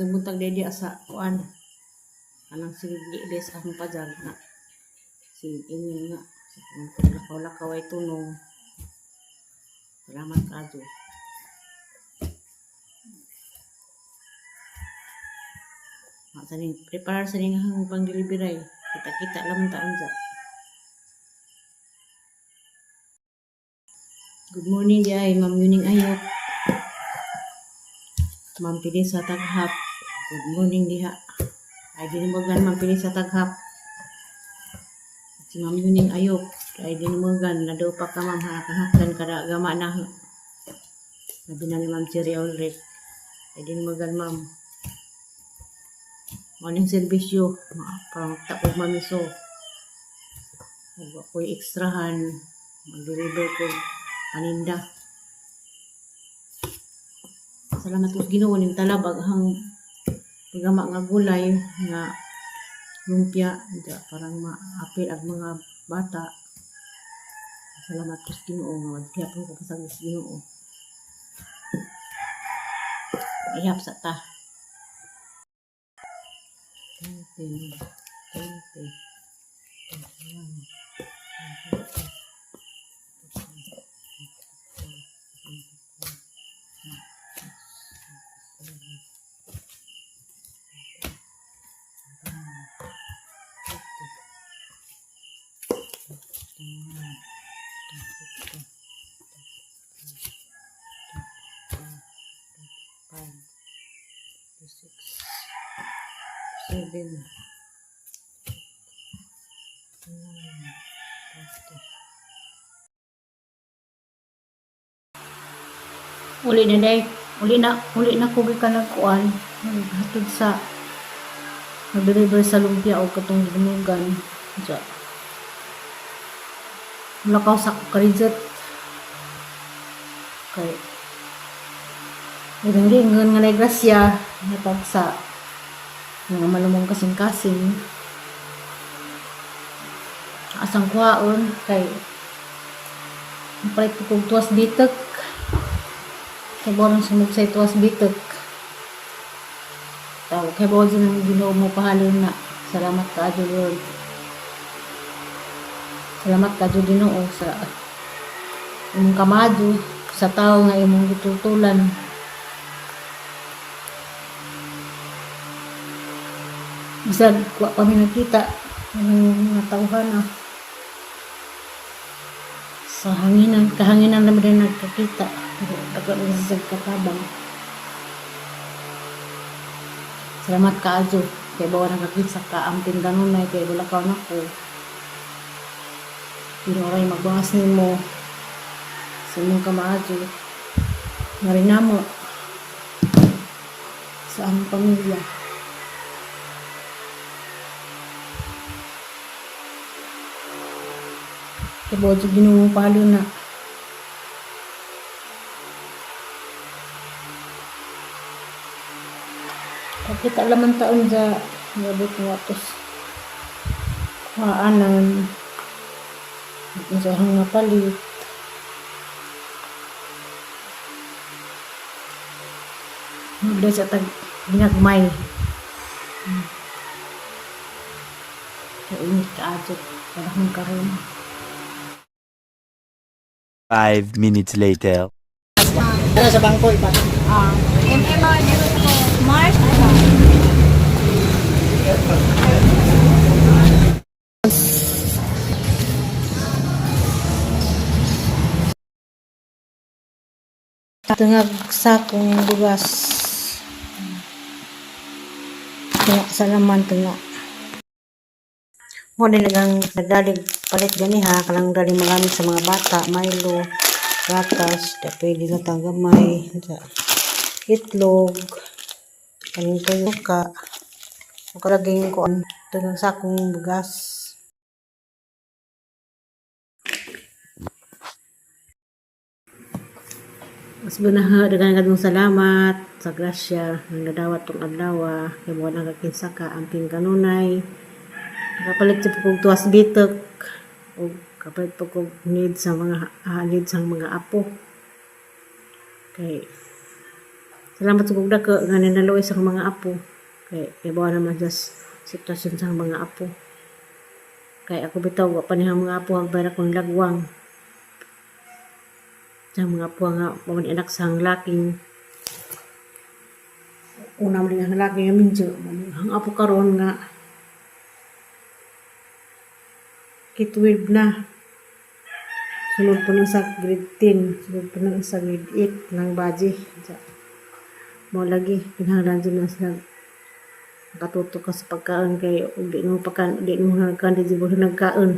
Maayong buntag diha sa kuan. Kanang sige giilis akong pajar na. Sige ingon nga lakaw-lakaw ay tunong. Salamat kaayo. Sa ning preparar sa ning pang-delivery. Kita-kita lang ta unsa. Good morning di ay Ma'am Yuning Ayok. Ma'am Pinisa Taghap. Good morning diha. Ay dinumugan Ma'am Pinisa Taghap. Si Ma'am Yuning Ayok. Ay dinumugan na daw pa ka ma'am hakahakdan kada gama na. Labi na ni Ma'am Cherry Ulrich. Ay dinumugan ma'am. Morning serbisyo. Parang takog mamiso. Ug ako'y ekstrahan. Mag-deliver ko paninda. Salamat ko Ginoo ning talab aghang paggama nga gulay nga lumpia da parang maapil ang mga bata. Salamat ko sa Ginoo nga magyapon ko pasagdi sa Ginoo. Ihap sa ta. 10, 20, 21, 22, 25, 26, 7, 9, 30. Uli na day. Uli na ko gikan nagkuan. Naghatod sa nag-deliver sa lumpia o katong dumugan. Diya. Lakaw sa karizet. Kay Ringingon nga na grasya natag sa mga malumong kasing-kasing. Asang kuhaon kay palit ko kog tuwas bitek. Kay boron sumugsay tuwas bitek. Taw kay bawal ng Ginoo mo pahalin na. Salamat kaayo Lord. Salamat kaayo Ginoo sa imong kamado sa tawo nga imong gitultulan. Bisag wa pa mi nagkita ng mga tawhan ah. Sa hanginan, kahanginan naman din nagkakita. Pero daghan man sa katabang. Salamat kaayo kay bawa nakakita ka amping kanunay kay wala ka nako. Ginoo magbangas nimo sa imong kamaadyo. Nga rin namo sa among pamilya. Kay bawa jud Ginoo palo na. Pagkita laman taon sa nabot mo atos kuhaanan sa hang napalit. Magda sa tag ginagmay. Kainit ka adyo panahon karon. 5 minutes later. Ano sa bangko ipa? MMR March. Tungag sakong bugas. Tunga sa laman tunga. Mo din nagang nagdalig palit gani ha kanang dali magamit sa mga bata, Milo, gatas, da pwede na tang gamay, da, itlog, kaning tuyo ka. O kalaging kuan tungang sakong bugas. Mas bunaha, daghang daghang salamat sa grasya ng nadawat tong adlaw kay mo nang kakinsa ka amping kanunay. Nakapalit sa kog tuwas bitek ug kapalit po kog need sa mga need sa mga apo. Kay Salamat sa kog dako nga ninaluoy sa akong mga apo. Kay ibaw naman sa sitwasyon sa mga apo. Kay ako bitaw wa pa niya mga apo, hagbay ra kong lagwang. Sa mga apo nga mao ni anak sa laking una man nga laki nga minjo ang apo karon nga K-12 na. Sunod po nang sa grade 10, sunod po nang sa grade 8 ng baji. Mo lagi kinahanglan jud na sila nakatuto ka sa pagkaon kay ug di mo pakan di mo nagkaan di mo nagkaon.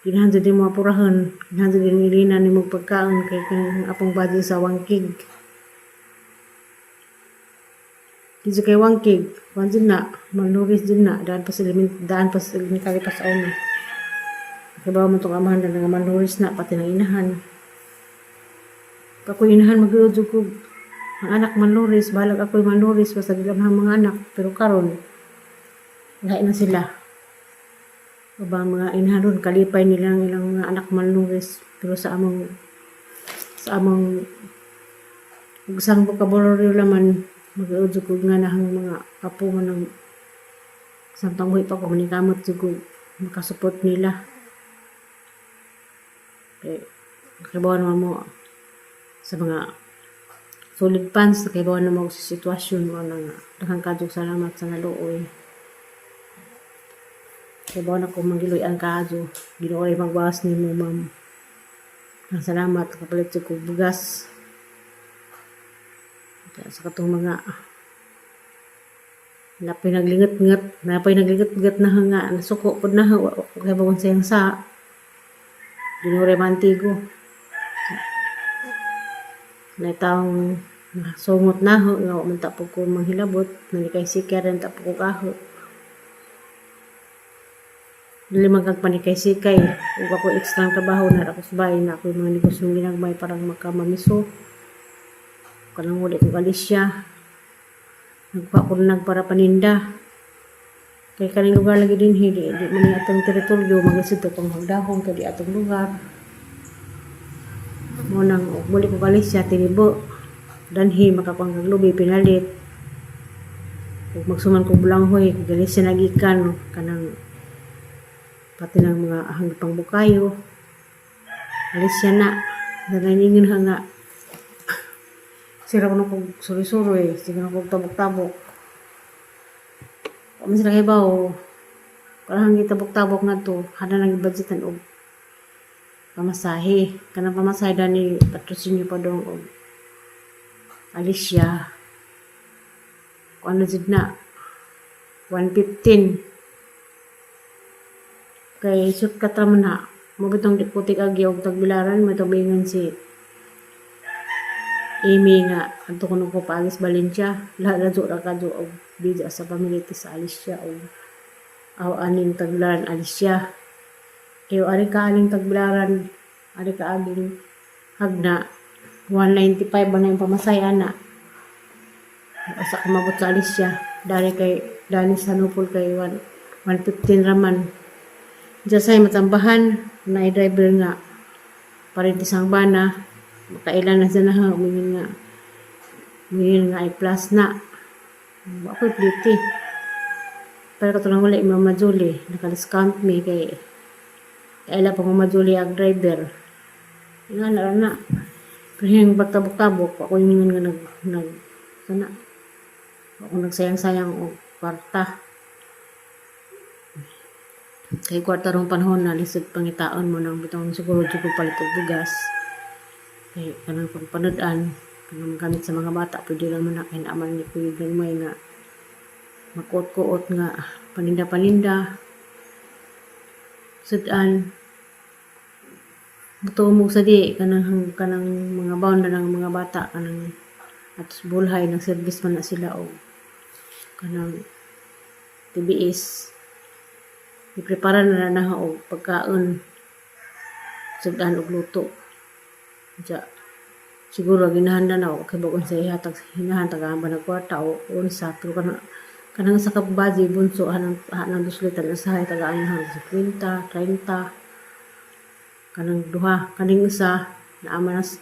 Kinahanglan jud mo apurahan, kinahanglan jud ilina nimo pagkaon kay kanang apong baji sa wangkig. Di jud kay wangkig, kuan jud na, malnourished jud na, daan pa sa elementary pa sa una. Kabaw mo tong amahan na nga malnourished na pati ng inahan. Pag ako'y inahan mag jud ko ang anak malnourished, bahalag ako'y malnourished basta di lang ang mga anak, pero karon lahi na sila. Aba mga inahan ron, kalipay nila ang ilang mga anak malnourished, pero sa among usang bokabularyo laman mag jud ko nga nahang mga apo nga nang samtang buhi pa ko maningkamot jud ko makasupport nila. Kay kahibaw naman mo sa mga solid fans, nakahibaw naman mo sa sitwasyon mo na nga. Daghang kaayog salamat sa naluoy. Kahibaw na ko manggiluy-an kaayo. Ginoo ay magbawas nimo, ma'am. Daghang salamat kapalit jud kog bugas. Sa katong mga na pinaglingat-ngat, na pinaglingat-ngat na nga nasuko pud na wa ko kahibaw sa iyang sa Ginoo ray mantigo. Na taong sungot na ho nga wa man ta po ko manghilabot, nanikay sikay rin ta po ko kaho. Dili man kag panikay-sikay ug ako extra ang trabaho na ako sa bahay na ako mga negosyo ginagmay parang makamamiso. Kanang wala ko Alicia. Nagpa ko nagpara paninda. Kay kaning lugar lagi dinhi di man ni atong teritoryo, maglisod to pang hagdahong kay di atong lugar. Mo nang muli ko Alicia tinibo. Danhi makakuang kag lubi pinalit. Ug magsuman ko bulanghoy Galicia nagikan kanang pati ng mga ahang pangbukayo. Alicia na. Nananingan ha nga. Sira ko na kong suri-suri. Sige na kong tabok-tabok. Kung sila kahibaw, parang gitabok-tabok nga to, hana nang budgetan og pamasahe. Kanang pamasahe dani patrosinyo pa dong og Alicia. Kung ano jud na 115. Kay shortcut ra man na. Mo bitong di putik agi og tagbilaran may tumingon si Amy nga adto kuno ko paagis Valencia. Lahat na ra kadto og bija sa pamilya sa Alicia og aw aning tagbilaran Alicia. Kayo ari ka aning tagbilaran, ari ka aging hagna 195 ba na yung pamasahe ana. Asa ka mabot sa Alicia dali kay dali sa Nupol kay 1 115 raman. Diyan sa matambahan na driver nga parintis ang bana makailan na siya na umingin nga ay plus na ako pliti pero katulong wala Mama Julie naka-discount mi kay kaila pa Mama Julie ang driver nga na na pero yung pagtabok-tabok ako yung nga nag nag sana ako nagsayang-sayang og kwarta kay kwarta rong panahon na lisod pangitaon mo nang bitong siguro jud ko palit og bugas kay kanang pagpanud-an kanang gamit sa mga bata pwede lang man na kay naaman ni kuya gagmay nga makuot-kuot nga paninda-paninda sudan mutuo sa di kanang kanang mga bound na ng mga bata kanang atos bulhay nang service man na sila og kanang TBS iprepara na na og pagkaon, sudan og luto. Diya, siguro ginahanda na ako kay bagon sa ihatag hinahan tagaan ba ng kwarta o unsa, pero kanang sa kabaji bunso hanang hanang duslitan usahay tagaan na 50 30 kanang duha kaning usa naa man nas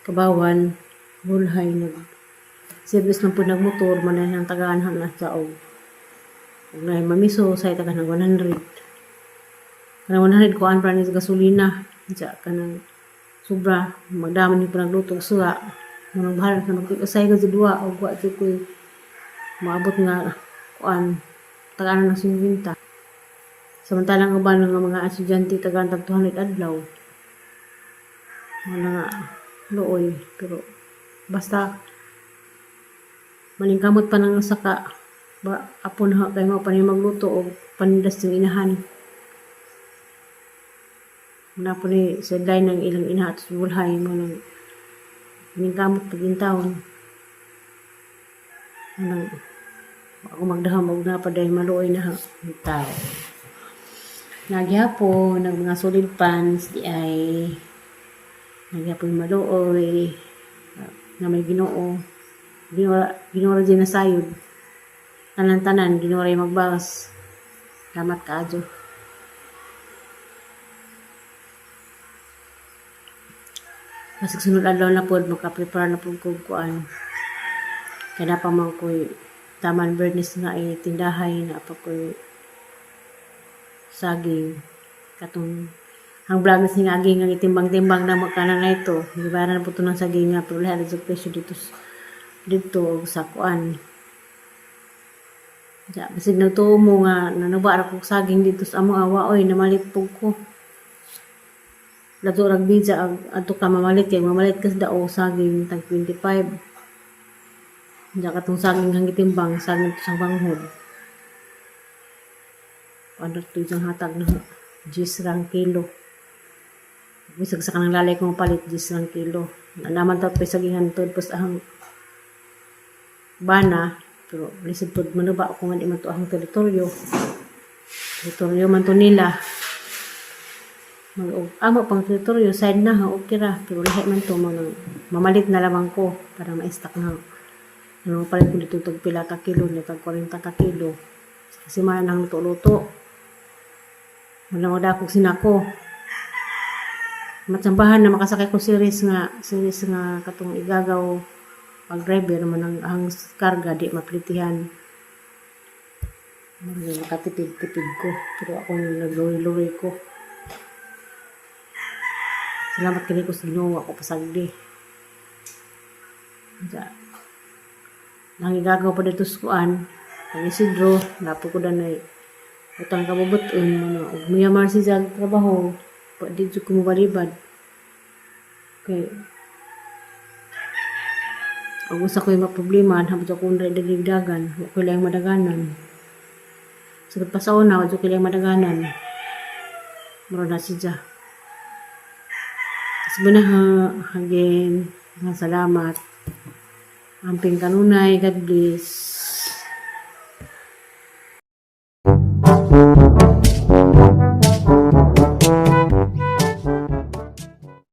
kabawan. Bulhay nag service man pud nagmotor man ang tagaan na sa og ug na mamiso sa taga ng 100. Kanang 100 kuan pa ni sa gasolina. Sa kanang sobra magdama ni panagluto suha. Manang bahala na mag-usay ko sa duwa og wa jud ko'y maabot nga kuan tagaan ng 50. Samantalang uban ng mga estudyante tagaan tag 200 adlaw. Wala nga luoy, pero basta maningkamot pa nang usa ka ba apo na kay mo pa ni magluto og panindas ng inahan. Na po ni sa ng ilang ina at bulhay mo nang maningkamot pag intawon. Nang ako magdahom og na pa dahil maluoy na tao. Nagyapon ng mga solid pants di ay nagyapon maluoy na may Ginoo. Ginoo, Ginoo ra din na sayod. Tanan-tanan Ginoo ra magbawas. Salamat kaayo. Basig sunod adlaw na pod maka-prepare na pod kog kuan. Kay naa pa man ko'y taman Bernice nga ay tindahay na pa ko'y saging katong ang vlog ni aging ang itimbang-timbang na magkana na ito. Gibayaran na po ito ng saging nga pero lahat sa presyo dito dito og sa kuan. Ja, basig nagtuo mo nga nanuba ra kog saging dito sa amo awa oy namalit pug ko. Lato rag bija ag adto ka mamalit kay mamalit kas dao saging tag 25. Ja katong saging hang gitimbang saging to sang banghod. Ano to isang hatag na 10 rang kilo. Bisag sa kanang lalay kong palit 10 rang kilo. Naman ta pa sagingan to pas ang bana pero lisod pod manuba ako nga di man to ang teritoryo. Teritoryo man to nila. Mag amo pang teritoryo side na ha okay ra pero lahi man to mo nang mamalit na lamang ko para ma-stock na. Ano palit ko dito tag pila ka kilo ni tag 40 ka kilo. Kasi man ang luto-luto. Wala mo dakog sinako. Matsambahan na makasakay ko series nga katong igagaw pag driver man ang karga di maplitihan. Mura makatipid-tipid ko pero ako nagluwi-luwi ko. Salamat kini ko sa Ginoo ako pasagdi. Ja. Nangigagaw pa dito sa kuan, ang Isidro, napo ko danay utang kabubuton mo na ug miyamar si jag trabaho, pa di jud ko mobalibad. Kay ang usa ko'y maproblema, habot ako undray dagdagan, wa ko'y laing madaganan. Sugod pa sa una, wa jud ko'y laing madaganan. Mura na siya. Sabi na ha, again, salamat. Amping kanunay, God bless.